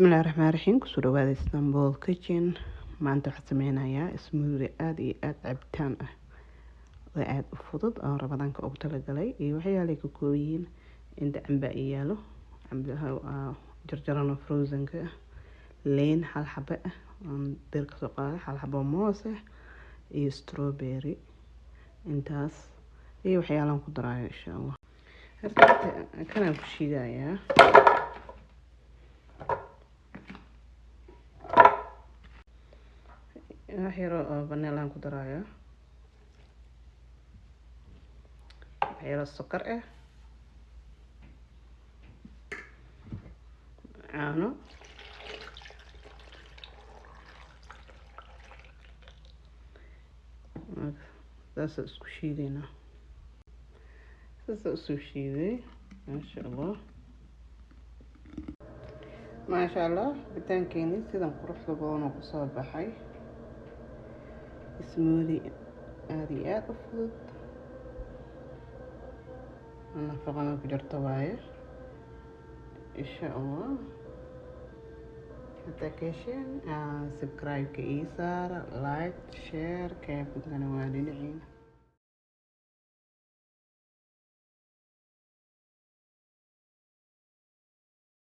Bismillahi raxmaani raxiim. Kusoo dhawaada Istanbul Kitchen. Maanta waxaan sameynayaa smoothie aada iyo aada cabitaan ah oo aada u fudud oo Ramadaanka ugu talagalay, iyo waxyaalay ka kooban yihiin. Inta camba i yaalo, cambaha jarjaran oo frozenka ah, liin hal xabo ah aan dir kasoo qaaday, hal xabo moos ah iyo strawberry, intaas iyo waxyaalaan ku daraayo, insha Allah. Horta kanaan ku shiidayaa wax yaro oo vanilla ku daraayo, wax yaro sokor ah, caano. Saasa isku shiideynaa. Saasa usoo shiiday, maasha Allah, maasha Allah. Cabitaankeeni sidan quruxda badan oo kusoo baxay, smoothie aada iyo aada u fudud, nafaqana ku jirto waaye, insha Allah. Hadaa ka hesheen, subscribe-ka ii saara, like, share, kaabintana waa dhinaciina.